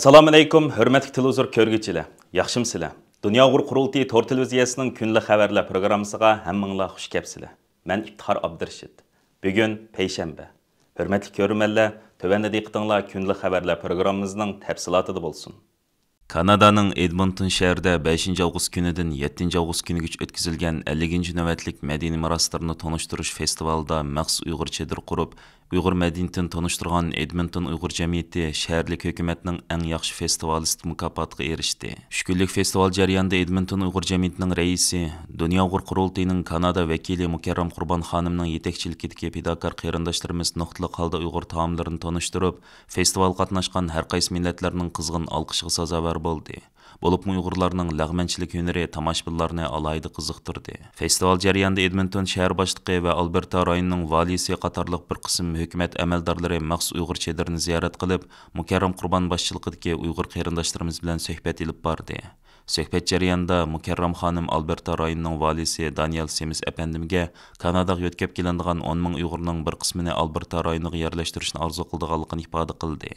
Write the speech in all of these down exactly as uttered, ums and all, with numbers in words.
ئەسسالامۇئەلەيكۇم، ھۆرمەتلىك تېلېۋىزور كۆرگۈچىلەر، ياخشىمۇسىلەر؟ دۇنيا ئۇيغۇر قۇرۇلتىيى تور تېلېۋىزىيەسىنىڭ كۈنلۈك خەۋەرلەر پروگراممىسىغا ھەممىڭلار خۇش كەپسىلەر. مەن ئىپتىخار ئابدۇرېشىت. بۈگۈن پەيشەنبە. ھۆرمەتلىك كۆرۈرمەنلەر، تۆۋەندە دىققىتىڭلار كۈنلۈك خەۋەرلەر پروگراممىمىزنىڭ تەپسىلاتىدا بولسۇن. كانادانىڭ ئېدمونتون شەھىرىدە بەشىنچى ئاۋغۇست كۈنىدىن يەتتىنچى ئاۋغۇست كۈنىگىچە ئۆتكۈزۈلگەن ئەللىكىنچى نۆۋەتلىك مەدەنىي مىراسلىرىنى تونۇشتۇرۇش فېستىۋالىدا مەخسۇس ئۇيغۇر چېدىرى قۇرۇپ، ئۇيغۇر مەدەنىيىتىنى تونۇشتۇرغان ئېدمونتون ئۇيغۇر جەمئىيىتى شەھەرلىك ھۆكۈمەتنىڭ ئەڭ ياخشى فېستىۋالىست مۇكاپاتىغا ئېرىشتى. ئۈچ كۈنلۈك فېستىۋال جەريانىدا ئېدمونتون ئۇيغۇر جەمئىيىتىنىڭ رەئىسى، دۇنيا ئۇيغۇر قۇرۇلتىيىنىڭ كانادا ۋەكىلى مۇكەررەم قۇربان خانىمنىڭ يېتەكچىلىكىدىكى پىداكار قېرىنداشلىرىمىز نۇقتىلىق ھالدا ئۇيغۇر تائاملىرىنى تونۇشتۇرۇپ، فېستىۋالغا قاتناشقان ھەر قايسى مىللەتلەرنىڭ قىزغىن ئالقىشىغا سازاۋەر بولدى. بولۇپمۇ ئۇيغۇرلارنىڭ لەغمەنچىلىك ھۈنىرى تاماشىبىنلارنى ئالاھىدە قىزىقتۇردى. فېستىۋال جەريانىدا ئېدمونتون شەھەر باشلىقى ۋە ئالبېرتا رايونىنىڭ ۋالىيسى قاتارلىق بىر قىسىم ھۆكۈمەت ئەمەلدارلىرى مەخسۇس ئۇيغۇر چېدىرىنى زىيارەت قىلىپ، مۇكەررەم قۇربان باشچىلىقىدىكى ئۇيغۇر قېرىنداشلىرىمىز بىلەن سۆھبەت ئېلىپ باردى. سۆھبەت جەريانىدا مۇكەررەم خانىم ئالبېرتا رايونىنىڭ ۋالىيسى دانىيال سېمىس ئەپەندىمگە كاناداغا يۆتكەپ كېلىنىدىغان ئون مىڭ ئۇيغۇرنىڭ بىر قىسمىنى ئالبېرتا رايونىغا يەرلەشتۈرۈشنى ئارزۇ قىلىدىغانلىقىنى ئىپادە قىلدى.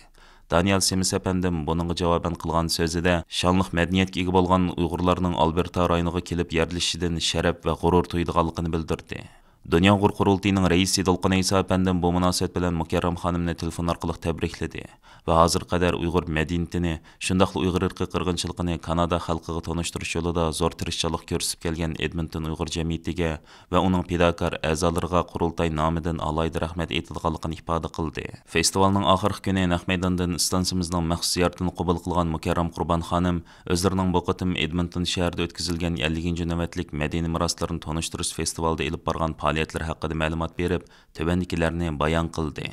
دانىيال سېمىس ئەپەندىم بۇنىڭغا جاۋابەن قىلغان سۆزىدە، شانلىق مەدەنىيەتكە ئىگە بولغان ئۇيغۇرلارنىڭ ئالبېرتا رايونىغا كېلىپ يەرلىشىشىدىن شەرەپ ۋە غۇرۇر تۇيىدىغانلىقىنى بىلدۈردى. دۇنيا ئۇيغۇر قۇرۇلتىيىنىڭ رەئىسى دولقۇن ئەيسا ئەپەندىم بۇ مۇناسىۋەت بىلەن مۇكەررەم خانىمنى تېلېفون ئارقىلىق تەبرىكلىدى ۋە ھازىرغا قەدەر ئۇيغۇر مەدەنىيىتىنى، شۇنداقلا ئۇيغۇر ئىرقىي قىرغىنچىلىقىنى كانادا خەلقىگە تونۇشتۇرۇش يولىدا زور تىرىشچانلىق كۆرسىتىپ كەلگەن ئېدمونتون ئۇيغۇر جەمئىيىتىگە ۋە ئۇنىڭ پىداكار ئەزالىرىغا قۇرۇلتاي نامىدىن ئالاھىدە رەھمەت ئېيتىدىغانلىقىنى ئىپادە قىلدى. فېستىۋالنىڭ ئاخىرقى كۈنى نەق مەيداندىن ئىستانسىمىزنىڭ مەخسۇس زىيارىتىنى قوبۇل قىلغان مۇكەررەم قۇربان خانىم ئۆزلىرىنىڭ بۇ قېتىم ئېدمونتون شەھىرىدە ئۆتكۈزۈلگەن ئەللىكىنچى نۆۋەتلىك مەدەنىي مىراسلىرىنى تونۇشتۇرۇش فېستىۋالىدا ئېلىپ بارغان پائالىيەتلىرى ھەققىدە مەلۇمات بېرىپ، تۆۋەندىكىلەرنى بايان قىلدى.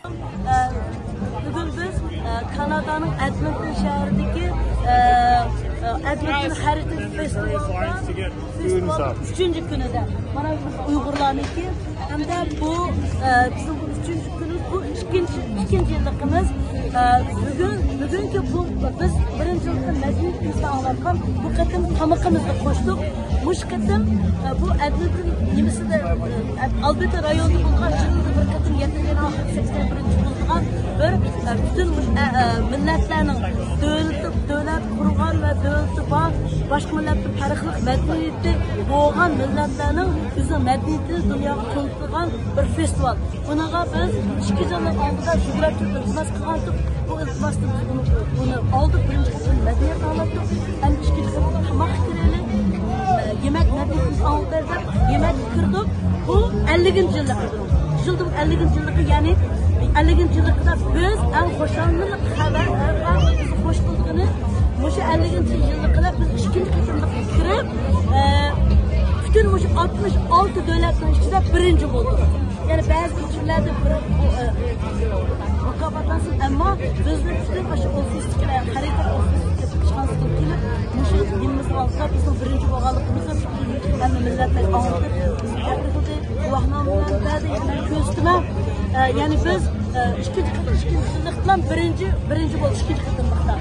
بۈگۈن بىز، ئە، كانادانىڭ ئەدمونتون شەھىرىدىكى، ئە، ئە، ئەدمونتون خەرىتە فېستىۋالىدا، فېستىۋال ئۈچىنچى كۈنىدە، مانا، بىز ئۇيغۇرلارنىڭكى ھەمدە بۇ، ئە، بىزنىڭ بۇ ئۈچىنچى كۈنىمىز، بۇ ئىككىنچى، ئىككىنچى يىللىقىمىز. ئە، بۈگۈن، بۈگۈنكى بۇ بىز بىرىنچى يىللىقتا مەدەنىيىتىمىزنى ئاڭلاتقان بۇ قېتىم تامىقىمىزنى قوشتۇق. مۇشۇ قېتىم، ئە، بۇ ئەدلىيە نېمىسىدە، ئە، ئالبېرتا رايونىدا بولغان، يىلدا بىر قېتىم يەتتىنچى ئاينىڭ ئاخىرى سەكسەن بىرىنچى بولىدىغان بىر، ئە، پۈتۈن مۇش-، ئە، ئە، مىللەتلەرنىڭ دۆلىتى، دۆلەت قۇرغان ۋە دۆلىتى بار، باشقا مىللەتتىن پەرقلىق مەدەنىيىتى بولغان مىللەتلەرنىڭ ئۆزىنىڭ مەدەنىيىتىنى دۇنياغا تونۇتىدىغان بىر فېستىۋال. بۇنىڭغا بىز ئىككى يىلنىڭ ئالدىدا جۇغراپىيە ئىلتىماس قىلغانتۇق. بۇ ئىلتىماسنى بىز ئۇنى، ئۇنى ئالدۇق، بىرىنچى قېتىم مەدەنىيەت ئاڭلاتتۇق. ئەمدى ئىككىنچى قېتىم تاماققا كىرەيلى. يېمەك مەدەنىيىتىمىزنى ئاڭلىتايلى دەپ يېمەككە كىردۇق. بۇ ئەللىكىنچى يىللىقى. شۇ يىلدا بۇ ئەللىكىنچى يىللىقى، يەنى ئەللىكىنچى يىللىقىدا بىز ئەڭ خۇشاللىنىپ خەۋەر، خەۋەر بىزنى خوش قىلدۇقىنى، مۇشۇ ئەللىكىنچى يىللىقىدا بىز ئىككىنچى قېتىملىق كىرىپ، ئە، پۈتۈن مۇشۇ ئاتمىش ئالتە دۆلەتنىڭ ئىچىدە بىرىنچى بولدۇق. يەنى بەزى كىشىلەردە بىر، بۇ، ئە، مۇكاپاتلانسۇن، ئەمما بىزنى پۈتۈن ئاشۇ ئوفىستىكىلەر، خەرىدار ئوفىستىكى ئىشخانىسىدىن كېلىپ، مۇشۇ نېمىمىزنى ئالسا، بىزنىڭ بىرىنچى بولغانلىقىمىزنى ھەممە مىللەتلەرگە ئاڭلىتىپ، بىزنى تەبرىك قىلدى، گۇۋاھنامىلەرنى بەردى. يەنە كۆرسىتىمەن، ئە، يەنى بىز، ئە، ئىككىنچى قېتىم، ئىككىنچى يىللىق بىلەن بىرىنچى، بىرىنچى بولدۇق ئىككىنچى قېتىملىقتا.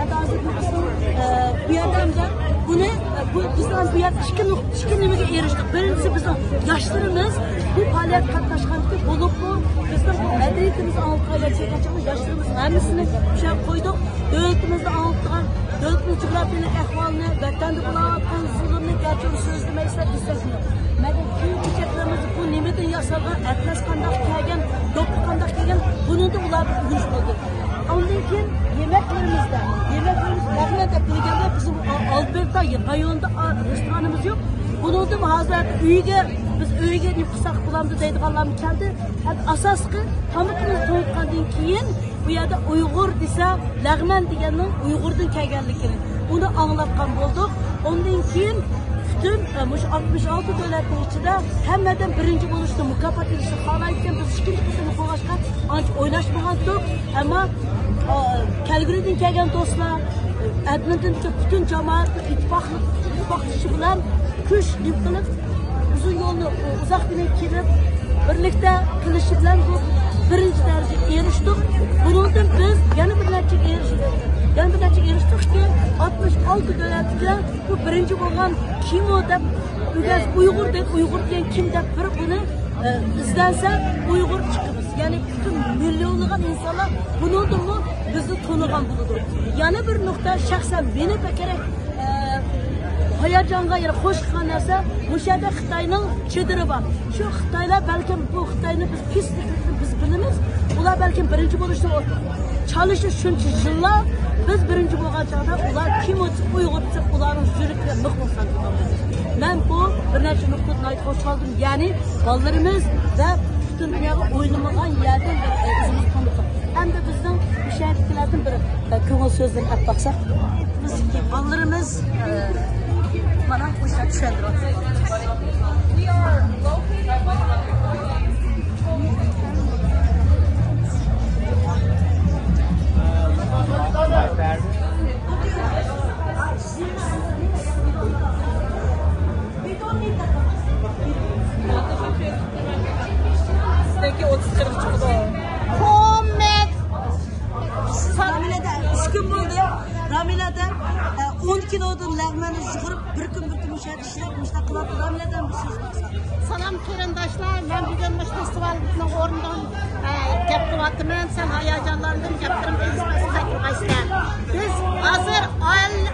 ھەتتا ھازىر بۇ بىزنىڭ، ئە، بۇ يەردە ھەمدە بۇنى، ئە، بۇ، بىز ھازىر بۇ يەردە ئىككى نۇق-، ئىككى نېمىگە ئېرىشتۇق. بىرىنچىسى، بىزنىڭ ياشلىرىمىز بۇ پائالىيەتكە قاتناشقاندىكى، بولۇپمۇ بىزنىڭ بۇ مەدەنىيىتىمىزنى ئاڭلىتىپ قويغان ياشلىرىمىز ھەممىسىنى شۇ يەرگە قويدۇق. دۆلىتىمىزنى ئاڭلىتىدىغان، دۆلىتىمىز جۇغراپىيەلىك ئەھۋالىنى، ۋەتەندە بولۇۋاتقان زۇلۇمنى، گەرچە ئۇنى سۆزلىمەيسىلەر دېسەكمۇ، مەدەنىيەت كىيىم-كېچەكلىرىمىز بۇ نېمىدىن ياسالغان، ئەتلەس قانداق كەلگەن، دوپپا قانداق كەلگەن، بۇنىڭدىن ئۇلار بىر ئۆگىنىش بولدى. ئاندىن كېيىن يېمەكلىرىمىزدە، يېمەكلىرىمىز لەغمەن دەپ بىلگەندە، بىزنىڭ ئا-، ئالبېرتا رايونىدا، ئا، رېستورانىمىز يوق. بۇنىڭدىن ھازىر ئۆيگە، بىز ئۆيگە نېمە قىلساق بولامدۇ دەيدىغانلارمۇ كەلدى. ھەم ئاساسلىقى تامىقىمىزنى تويۇتقاندىن كېيىن، بۇ يەردە ئۇيغۇر دېسە، لەغمەن دېگەننىڭ ئۇيغۇردىن كەلگەنلىكىنى، ئۇنى ئاڭلاتقان بولدۇق. ئۇندىن كېيىن پۈتۈن، ئە، مۇشۇ ئاتمىش ئالتە دۆلەتنىڭ ئىچىدە ھەممىدىن بىرىنچى بولۇشنى، مۇكاپات ئېلىشنى خالايدىكەن. بىز ئىككىنچى قېتىمنى قوغلاشقا ئانچە ئويلاشمىغانتۇق. ئەمما، ئا، كەلگۈرىدىن كەلگەن دوستلار، ئەدمىنتوندىكى پۈتۈن جامائەتنىڭ ئىتتىپاقلىق، ئىتتىپاقلىشىشى بىلەن كۈچ نېمە قىلىپ، ئۇزۇن يولنى ئۇزاق بىلەن كېلىپ، بىرلىكتە قىلىشى بىلەن بۇ بىرىنچى دەرىجىگە ئېرىشتۇق. بۇنىڭدىن بىز يەنە بىر نەچچە ئېرىش-، يەنە بىر نەچچە ئېرىشتۇقكى، ئاتمىش ئالتە دۆلەتكە بۇ بىرىنچى بولغان كىم ئۇ دەپ ئۆگەنسە، ئۇيغۇر دەپ، ئۇيغۇر دېگەن كىم دەپ بىر بۇنى، ئە، ئىزدەنسە، ئۇيغۇر چىقىمىز. يەنى پۈتۈن مىليونلىغان ئىنسانلار بۇنىڭدىنمۇ بىزنى تونۇغان بولىدۇ. يەنە بىر نۇقتا، شەخسەن مېنى بەكرەك، ئە، ھاياجانغا، يەنى خوش قىلغان نەرسە، مۇشۇ يەردە خىتاينىڭ چېدىرى بار. شۇ خىتايلار بەلكىم بۇ خىتاينى بىز پىس ئىكەنلىكىنى بىز بىلىمىز. ئۇلار بەلكىم بىرىنچى بولۇشنى چالىشى شۇنچە يىللار، بىز بىرىنچى بولغان چاغدا ئۇلار كىم ئۇيغۇر دېسەك، ئۇلارنىڭ يۈرىكىگە نىق بولسا. مەن بۇ بىر نەچچە نۇقتىدا ناھايىتى خوش قالدىم. يەنى بالىلىرىمىز ۋە پۈتۈن دۇنياغا ئويلىمىغان يەردىن بىر ئۆزىمىز تونۇدۇق. ئەمدى بىزنىڭ مۇشۇ يەردىكىلەردىن بىر، ئە، كۆڭۈل سۆزلىرىنى ئېلىپ باقساق. بىزنىڭكى بالىلىرىمىز، ئە، مانا مۇشۇ چۈشەندۈرۈۋاتىدۇ. سىزدىكى ئوتتۇز قىرىق چىقىدۇ. كوممېنت. رامىلەدە ئۈچ كۈن بولدى. رامىلەدە، ئە، ئون كىلودىن لەغمەننى يۇغۇرۇپ، بىر كۈن، بىر كۈن مۇشۇ يەردە ئىشلەپ، مۇشۇنداق قىلىۋاتىدۇ. رامىلەدە بىر سۆز بولسا. سالام قېرىنداشلار، مەن بۈگۈن مۇشۇ فېستىۋالنىڭ ئورنىدىن، ئە، گەپ قىلىۋاتىمەن. سەل ھاياجانلاندىم، گەپلىرىمنى ئۈزمەستىن قايتۇرغايسىلەر. بىز ھازىر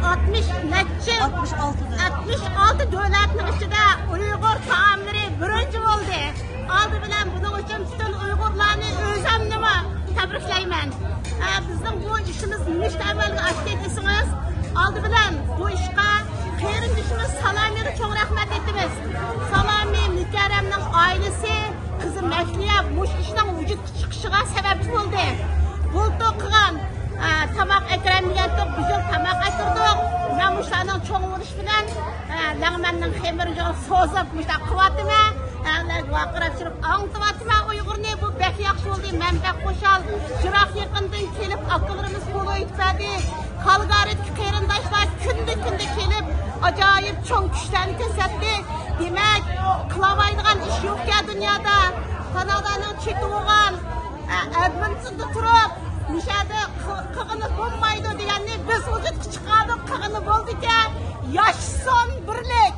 ئاتمىش نەچچە، ئاتمىش ئالتە دۆلەتنىڭ ئىچىدە ئۇيغۇر تائاملىرى بىرىنچى بولدى. ئالدى بىلەن بۇنىڭ ئۈچۈن پۈتۈن ئۇيغۇرلارنى، ئۆزۈمنىمۇ تەبرىكلەيمەن. ئە، بىزنىڭ بۇ ئىشىمىز نېمىشقا ئەمەلگە ئاشتى دېسىڭىز، ئالدى بىلەن بۇ ئىشقا قېرىندىشىمىز سالامىغا چوڭ رەھمەت ئېيتىمىز. سالامى مۇكەررەمنىڭ ئائىلىسى، قىزى مەھلىيە مۇشۇ ئىشنىڭ ۋۇجۇدقا چىقىشىغا سەۋەبچى بولدى. بۇلتۇر قىلغان، ئە، تاماق ئەكىرەم دېگەنتۇق، بىز تاماق ئەكىردۇق. مەن مۇشۇلارنىڭ چوڭ بولۇشى بىلەن، ئە، لەڭمەننىڭ خېمىرىنى سوزۇپ مۇشۇنداق قىلىۋاتىمەن. ئە، ۋارقىراپ چىرىپ ئاڭلىتىۋاتىمەن ئۇيغۇرنى. بۇ بەك ياخشى بولدى. مەن بەك خۇشال. يىراق يېقىندىن كېلىپ ئاكىلىرىمىز پولۇ ئېيتىپ بەردى. كالگارىدىكى قېرىنداشلار كۈندە كۈندە كېلىپ ئاجايىپ چوڭ كۈچلەرنى كۆرسەتتى. دېمەك، قىلالايدىغان ئىش يوقكەن دۇنيادا. كانادانىڭ چېتى بولغان، ئە، ئەدمىنتوندا تۇرۇپ، مۇشۇ يەردە قىلغىنى بولمايدۇ دېگەننى بىز ۋۇجۇدقا چىقاردۇق، قىلغىنى بولدىكەن. ياشىسۇن بىرلىك!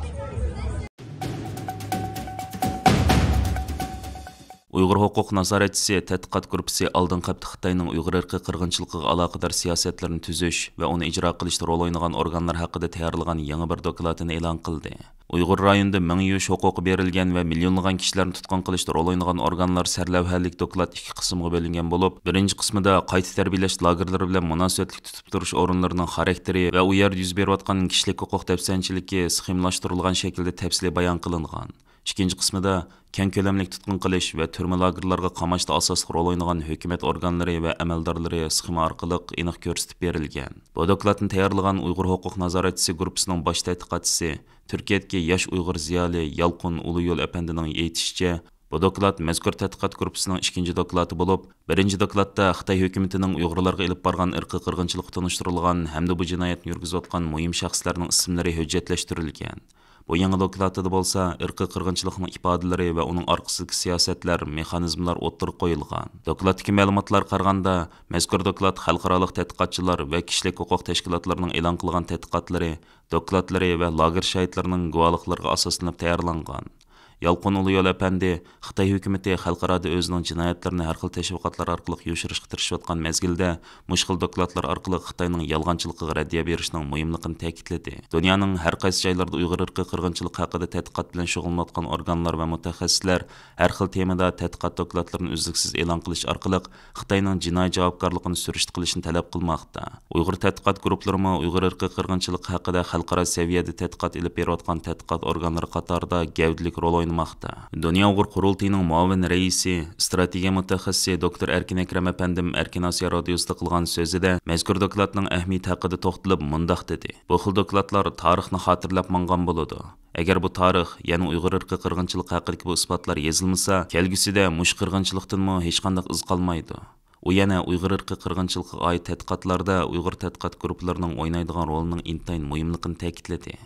ئۇيغۇر ھوقۇق نازارەتچىسى تەتقىقات گۇرۇپپىسى ئالدىنقى ھەپتە خىتاينىڭ ئۇيغۇر ئىرقىي قىرغىنچىلىقىغا ئالاقىدار سىياسەتلىرىنى تۈزۈش ۋە ئۇنى ئىجرا قىلىشتا رول ئوينىغان ئورگانلار ھەققىدە تەييارلىغان يېڭى بىر دوكلاتىنى ئېلان قىلدى. ئۇيغۇر رايونىدا مىڭ يۇيۇش ھوقۇقى بېرىلگەن ۋە مىليونلىغان كىشىلەرنى تۇتقۇن قىلىشتا رول ئوينىغان ئورگانلار سەرلەۋھەلىك دوكلات ئىككى قىسىمغا بۆلۈنگەن بولۇپ، بىرىنچى قىسمىدا قايتا تەربىيەلەش لاگېرلىرى بىلەن مۇناسىۋەتلىك تۇتۇپ تۇرۇش ئورۇنلىرىنىڭ خاراكتېرى ۋە ئۇ يەردە يۈز بېرىۋاتقان كىشىلىك ھوقۇق دەپسەندىچىلىكى سخېمىلاشتۇرۇلغان شەكىلدە تەپسىلىي بايان قىلىنغان. ئىككىنچى قىسمىدا كەڭ كۆلەملىك تۇتقۇن قىلىش ۋە تۈرمە لاگېرلارغا قاماشتا ئاساسلىق رول ئوينىغان ھۆكۈمەت ئورگانلىرى ۋە ئەمەلدارلىرى سخېما ئارقىلىق ئېنىق كۆرسىتىپ بېرىلگەن. بۇ دوكلاتنى تەييارلىغان ئۇيغۇر ھوقۇق نازارەتچىسى گۇرۇپپىسىنىڭ باش تەتقىقاتچىسى، تۈركىيەدىكى ياش ئۇيغۇر زىيالىي يالقۇن ئۇلۇيول ئەپەندىنىڭ ئېيتىشىچە، بۇ دوكلات مەزكۇر تەتقىقات گۇرۇپپىسىنىڭ ئىككىنچى دوكلاتى بولۇپ، بىرىنچى دوكلاتتا خىتاي ھۆكۈمىتىنىڭ ئۇيغۇرلارغا ئېلىپ بارغان ئىرقىي قىرغىنچىلىقى تونۇشتۇرۇلغان ھەمدە بۇ جىنايەتنى يۈرگۈزۈۋاتقان مۇھىم شەخسلەرنىڭ ئىسىملىرى ھۆججەتلەشتۈرۈلگەن. بۇ يېڭى دوكلاتىدا بولسا ئىرقىي قىرغىنچىلىقنىڭ ئىپادىلىرى ۋە ئۇنىڭ ئارقىسىدىكى سىياسەتلەر، مېخانىزملار ئوتتۇرىغا قويۇلغان. دوكلاتتىكى مەلۇماتلارغا قارىغاندا، مەزكۇر دوكلات خەلقئارالىق تەتقىقاتچىلار ۋە كىشىلىك ھوقۇق تەشكىلاتلىرىنىڭ ئېلان قىلغان تەتقىقاتلىرى، دوكلاتلىرى ۋە لاگېر شاھىتلىرىنىڭ گۇۋاھلىقلىرىغا ئاساسلىنىپ تەييارلانغان. يالقۇن ئۇلۇيول ئەپەندى خىتاي ھۆكۈمىتى خەلقئارادا ئۆزىنىڭ جىنايەتلىرىنى ھەر خىل تەشۋىقاتلار ئارقىلىق يوشۇرۇشقا تىرىشىۋاتقان مەزگىلدە، مۇشۇ خىل دوكلاتلار ئارقىلىق خىتاينىڭ يالغانچىلىقىغا رەددىيە بېرىشنىڭ مۇھىملىقىنى تەكىتلىدى. دۇنيانىڭ ھەر قايسى جايلىرىدا ئۇيغۇر ئىرقىي قىرغىنچىلىقى ھەققىدە تەتقىقات بىلەن شۇغۇللىنىۋاتقان ئورگانلار ۋە مۇتەخەسسىسلەر ھەر خىل تېمىدا تەتقىقات دوكلاتلىرىنى ئۈزلۈكسىز ئېلان قىلىش ئارقىلىق خىتاينىڭ جىنايى جاۋابكارلىقىنى سۈرۈشتە قىلىشنى تەلەپ قىلماقتا. ئۇيغۇر تەتقىقات گۇرۇپپىلىرىمۇ ئۇيغۇر ئىرقىي قىرغىنچىلىقى ھەققىدە خەلقئارا سەۋىيەدە تەتقىقات ئېلىپ بېرىۋاتقان تەتقىقات ئورگانلىرى قاتارىدا گەۋدىلىك رول ئوينىماقتا. دۇنيا ئۇيغۇر قۇرۇلتىيىنىڭ مۇئاۋىن رەئىسى، ئىستراتېگىيە مۇتەخەسسىسى دوكتور ئەركىن ئەكرەم ئەپەندىم ئەركىن ئاسىيا رادىيوسىدا قىلغان سۆزىدە مەزكۇر دوكلاتنىڭ ئەھمىيىتى ھەققىدە توختىلىپ مۇنداق دېدى: بۇ خىل دوكلاتلار تارىخنى خاتىرىلەپ ماڭغان بولىدۇ. ئەگەر بۇ تارىخ، يەنى ئۇيغۇر ئىرقىي قىرغىنچىلىقى ھەققىدىكى بۇ ئىسپاتلار يېزىلمىسا، كەلگۈسىدە مۇشۇ قىرغىنچىلىقتىنمۇ ھېچقانداق ئىز قالمايدۇ. ئۇ يەنە ئۇيغۇر ئىرقىي قىرغىنچىلىقىغا ئائىت تەتقىقاتلاردا ئۇيغۇر تەتقىقات گۇرۇپپىلىرىنىڭ ئوينايدىغان رولىنىڭ ئىنتايىن مۇھىملىقىنى تەكىتلىدى.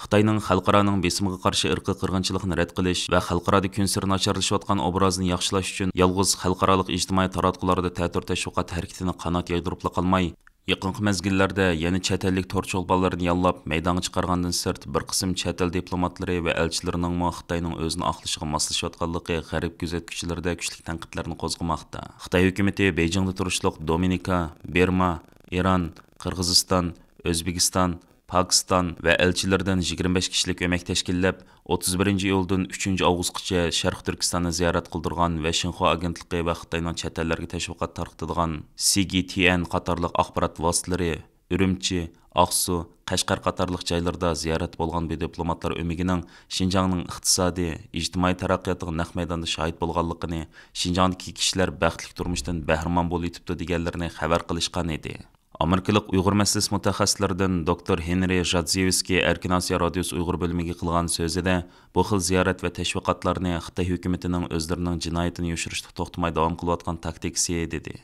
خىتاينىڭ خەلقئارانىڭ بېسىمىغا قارشى ئىرقىي قىرغىنچىلىقنى رەت قىلىش ۋە خەلقئارادا كۈنسېرى ناچارلىشىۋاتقان ئوبرازىنى ياخشىلاش ئۈچۈن يالغۇز خەلقئارالىق ئىجتىمائىي تاراتقۇلاردا تەتۈر تەشۋىقات ھەرىكىتىنى قانات يايدۇرۇپلا قالماي، يېقىنقى مەزگىللەردە يەنە چەت ئەللىك تور چولپانلىرىنى ياللاپ مەيدانغا چىقارغاندىن سىرت، بىر قىسىم چەت ئەل دىپلوماتلىرى ۋە ئەلچىلىرىنىڭمۇ خىتاينىڭ ئۆزىنى ئاقلىشىغا ماسلىشىۋاتقانلىقى غەرب كۆزەتكۈچىلىرىدە كۈچلۈك تەنقىدلەرنى قوزغىماقتا. خىتاي ھۆكۈمىتى بېيجىڭدا تۇرۇشلۇق دومىنىكا، بىرما، ئىران، قىرغىزىستان، ئۆزبېكىستان، پاكىستان ۋە ئەلچىلىرىدىن يىگىرمە بەش كىشىلىك ئۆمەك تەشكىللەپ، ئوتتۇز بىرىنچى ئىيۇلدىن ئۈچىنچى ئاۋغۇستقىچە شەرقىي تۈركىستاننى زىيارەت قىلدۇرغان ۋە شىنخۇا ئاگېنتلىقى ۋە خىتاينىڭ چەت ئەللەرگە تەشۋىقات تارقىتىدىغان سى جى تي ئېن قاتارلىق ئاخبارات ۋاسىتىلىرى ئۈرۈمچى، ئاقسۇ، قەشقەر قاتارلىق جايلىرىدا زىيارەت بولغان بۇ دىپلوماتلار ئۆمىكىنىڭ شىنجاڭنىڭ ئىقتىسادىي، ئىجتىمائىي تەرەققىياتىغا نەق مەيداندا شاھىت بولغانلىقىنى، شىنجاڭدىكى كىشىلەر بەختلىك تۇرمۇشتىن بەھرىمەن بولۇۋېتىپتۇ دېگەنلىرىنى خەۋەر قىلىشقان ئىدى. ئامېرىكىلىق ئۇيغۇر مەسىلىسى مۇتەخەسسىسلىرىدىن دوكتور ھېنرى ژادزېۋسكىي ئەركىن ئاسىيا رادىيوسى ئۇيغۇر بۆلۈمىگە قىلغان سۆزىدە، بۇ خىل زىيارەت ۋە تەشۋىقاتلارنى خىتاي ھۆكۈمىتىنىڭ ئۆزلىرىنىڭ جىنايىتىنى يوشۇرۇشتا توختىماي داۋام قىلىۋاتقان تاكتىكىسى، دېدى.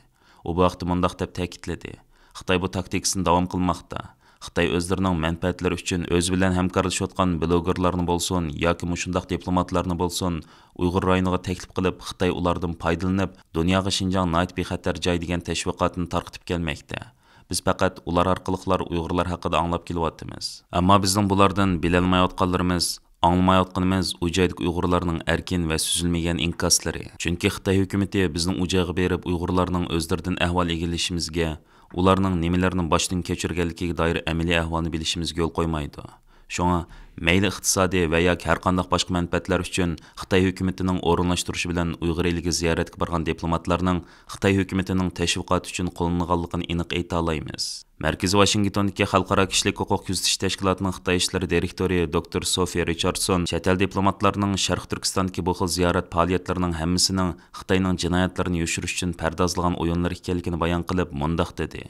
ئۇ بۇ ھەقتە مۇنداق دەپ تەكىتلىدى، خىتاي بۇ تاكتىكىسىنى داۋام قىلماقتا. خىتاي ئۆزلىرىنىڭ مەنپەئەتلىرى ئۈچۈن ئۆزى بىلەن ھەمكارلىشىۋاتقان بلوگېرلارنى بولسۇن ياكى مۇشۇنداق دىپلوماتلارنى بولسۇن ئۇيغۇر رايونىغا تەكلىپ قىلىپ، خىتاي ئۇلاردىن پايدىلىنىپ، دۇنياغا شىنجاڭ ناھايىتى بىخەتەر جاي دېگەن تەشۋىقاتنى تارقىتىپ كەلمەكتە. بىز پەقەت ئۇلار ئارقىلىقلار ئۇيغۇرلار ھەققىدە ئاڭلاپ كېلىۋاتىمىز. ئەمما بىزنىڭ بۇلاردىن بىلەلمەيۋاتقانلىرىمىز، ئاڭلىمايۋاتقىنىمىز ئۇ جايدىكى ئۇيغۇرلارنىڭ ئەركىن ۋە سۈزۈلمىگەن ئىنكاسلىرى. چۈنكى خىتاي ھۆكۈمىتى بىزنىڭ ئۇ جايغا بېرىپ ئۇيغۇرلارنىڭ ئۆزلىرىدىن ئەھۋال ئىگىلىشىمىزگە، ئۇلارنىڭ نېمىلەرنى باشتىن كەچۈرگەنلىكىگە دائىر ئەمەلىي ئەھۋالنى بىلىشىمىزگە يول قويمايدۇ. شۇڭا، مەيلى ئىقتىسادىي ۋە ياكى ھەرقانداق باشقا مەنپەئەتلەر ئۈچۈن خىتاي ھۆكۈمىتىنىڭ ئورۇنلاشتۇرۇشى بىلەن ئۇيغۇر ئېلىگە زىيارەتكە بارغان دىپلوماتلارنىڭ خىتاي ھۆكۈمىتىنىڭ تەشۋىقاتى ئۈچۈن قوللىنىلغانلىقىنى ئېنىق ئېيتالايمىز. مەركىزى ۋاشىنگتوندىكى خەلقئارا كىشىلىك ھوقۇق كۆزىتىش تەشكىلاتىنىڭ خىتاي ئىشلىرى دىرېكتورى دوكتور سوفىيە رىچاردسون چەت ئەل دىپلوماتلارنىڭ شەرقىي تۈركىستاندىكى بۇ خىل زىيارەت پائالىيەتلىرىنىڭ ھەممىسىنىڭ خىتاينىڭ جىنايەتلىرىنى يوشۇرۇش ئۈچۈن پەردازلىغان ئويۇنلىرى ئىكەنلىكىنى بايان قىلىپ، مۇنداق دېدى.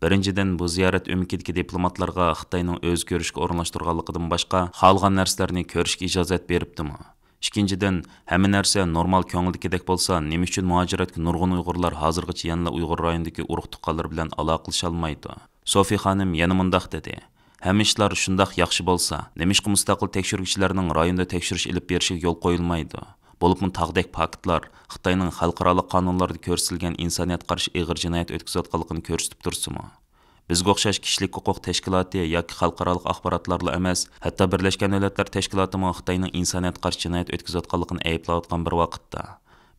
بىرىنچىدىن، بۇ زىيارەت ئۆمىكىدىكى دىپلوماتلارغا خىتاينىڭ ئۆزى كۆرۈشكە ئورۇنلاشتۇرغانلىقىدىن باشقا، خالىغان نەرسىلەرنى كۆرۈشكە ئىجازەت بېرىپتىمۇ؟ ئىككىنچىدىن، ھەممە نەرسە نورمال كۆڭۈلدىكىدەك بولسا، نېمە ئۈچۈن مۇھاجىرەتكە نۇرغۇن ئۇيغۇرلار ھازىرغىچە يەنىلا ئۇيغۇر رايونىدىكى ئۇرۇق-تۇغقانلىرى بىلەن ئالاقىلىشالمايدۇ؟ سوفى خانىم يەنە مۇنداق دېدى، ھەممە ئىشلار شۇنداق ياخشى بولسا، نېمىشقا مۇستەقىل تەكشۈرگۈچىلەرنىڭ رايوندا تەكشۈرۈش ئېلىپ بېرىشىگە يول قويۇلمايدۇ؟ بولۇپمۇ تاغدەك پاكىتلار خىتاينىڭ خەلقئارالىق قانۇنلاردا كۆرسىتىلگەن ئىنسانىيەتكە قارشى ئېغىر جىنايەت ئۆتكۈزۈۋاتقانلىقىنى كۆرسىتىپ تۇرسىمۇ؟ بىزگە ئوخشاش كىشىلىك ھوقۇق تەشكىلاتى ياكى خەلقئارالىق ئاخباراتلارلا ئەمەس، ھەتتا بىرلەشكەن دۆلەتلەر تەشكىلاتىمۇ خىتاينىڭ ئىنسانىيەتكە قارشى جىنايەت ئۆتكۈزۈۋاتقانلىقىنى ئەيىبلەۋاتقان بىر ۋاقىتتا،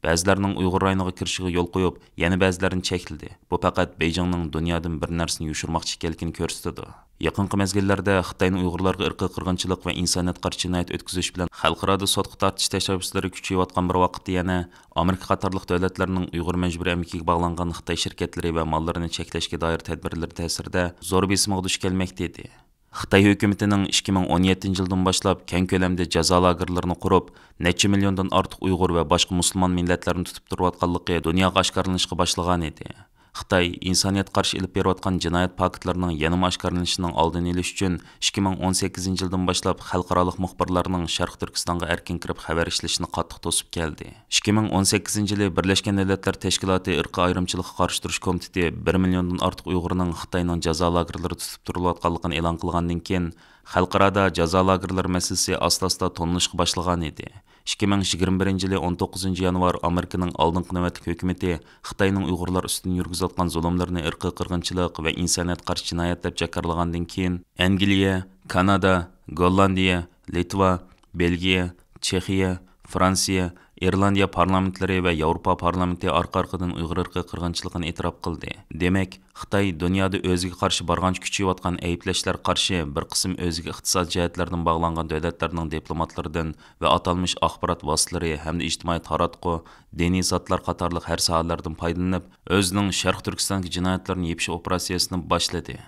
بەزىلەرنىڭ ئۇيغۇر رايونىغا كىرىشىگە يول قويۇپ، يەنە بەزىلەرنى چەكلىدى. بۇ پەقەت بېيجىڭنىڭ دۇنيادىن بىر نەرسىنى يوشۇرماقچى ئىكەنلىكىنى كۆرسىتىدۇ. يېقىنقى مەزگىللەردە خىتاينىڭ ئۇيغۇرلارغا ئىرقىي قىرغىنچىلىق ۋە ئىنسانىيەتكە قارشى جىنايەت ئۆتكۈزۈش بىلەن خەلقئارادا سوتقا تارتىش تەشەببۇسلىرى كۈچىيىۋاتقان بىر ۋاقىتتا يەنە ئامېرىكا قاتارلىق دۆلەتلەرنىڭ ئۇيغۇر مەجبۇرىي ئەمگىكىگە باغلانغان خىتاي شىركەتلىرى ۋە ماللىرىنى چەكلەشكە دائىر تەدبىرلىرى تەسىرىدە زور بېسىمغا دۇچ كەلمەكتە ئىدى. خىتاي ھۆكۈمىتىنىڭ ئىككى مىڭ ئون يەتتىنچى يىلدىن باشلاپ كەڭ كۆلەمدە جازا لاگېرلىرىنى قۇرۇپ، نەچچە مىليوندىن ئارتۇق ئۇيغۇر ۋە باشقا مۇسۇلمان مىللەتلەرنى تۇتۇپ تۇرۇۋاتقانلىقى دۇنياغا ئاشكارىلىنىشقا باشلىغان ئىدى. خىتاي ئىنسانىيەتكە قارشى ئېلىپ بېرىۋاتقان جىنايەت پاكىتلىرىنىڭ يەنىمۇ ئاشكارىلىنىشىنىڭ ئالدىنى ئېلىش ئۈچۈن، ئىككى مىڭ ئون سەككىزىنچى يىلدىن باشلاپ خەلقئارالىق مۇخبىرلارنىڭ شەرقىي تۈركىستانغا ئەركىن كىرىپ خەۋەر ئىشلىشىنى قاتتىق توسۇپ كەلدى. ئىككى مىڭ ئون سەككىزىنچى يىلى بىرلەشكەن دۆلەتلەر تەشكىلاتى ئىرقىي ئايرىمچىلىققا قارشى تۇرۇش كومىتېتى بىر مىليوندىن ئارتۇق ئۇيغۇرنىڭ خىتاينىڭ جازا لاگېرلىرىدا تۇتۇپ تۇرۇلۇۋاتقانلىقىنى ئېلان قىلغاندىن كېيىن، خەلقئارادا جازا لاگېرلىرى مەسىلىسى ئاستا-ئاستا تونۇلۇشقا باشلىغان ئىدى. ئىككى مىڭ يىگىرمە بىرىنچى يىلى ئون توققۇزىنچى يانۋار ئامېرىكىنىڭ ئالدىنقى نۆۋەتلىك ھۆكۈمىتى خىتاينىڭ ئۇيغۇرلار ئۈستىدىن يۈرگۈزۈۋاتقان زۇلۇملىرىنى ئىرقىي قىرغىنچىلىق ۋە ئىنسانىيەتكە قارشى جىنايەت دەپ جاكارلىغاندىن كېيىن، ئەنگلىيە، كانادا، گوللاندىيە، لىتۋا، بېلگىيە، چېخىيە، فرانسىيە، ئىرلاندىيە پارلامېنتلىرى ۋە ياۋروپا پارلامېنتى ئارقا-ئارقىدىن ئۇيغۇر ئىرقىي قىرغىنچىلىقىنى ئېتىراپ قىلدى. دېمەك، خىتاي دۇنيادا ئۆزىگە قارشى بارغانچە كۈچىيىۋاتقان ئەيىبلەشلەرگە قارشى بىر قىسىم ئۆزىگە ئىقتىسادىي جەھەتلەردىن باغلانغان دۆلەتلەرنىڭ دىپلوماتلىرىدىن ۋە ئاتالمىش ئاخبارات ۋاسىتىلىرى ھەمدە ئىجتىمائىي تاراتقۇ، دىنىي زاتلار قاتارلىق ھەر ساھەلەردىن پايدىلىنىپ، ئۆزىنىڭ شەرقىي تۈركىستاندىكى جىنايەتلىرىنى يېپىش ئوپېراتسىيىسىنى باشلىدى.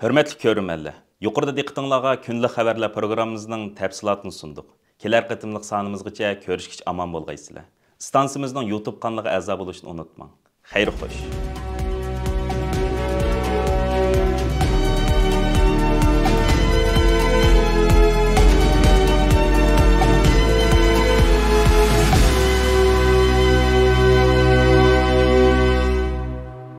ھۆرمەتلىك كۆرۈرمەنلەر، يۇقىرىدا دىققىتىڭلارغا كۈندىلىك خەۋەرلەر پروگراممىمىزنىڭ تەپسىلاتىنى سۇندۇق. كېلەر قېتىملىق سانىمىزغىچە كۆرۈشكىچە ئامان بولغايسىلەر. ئىستانسىمىزنىڭ يۇتۇب قانىلىغا ئەزا بولۇشنى ئۇنتۇماڭ. خەير خوش.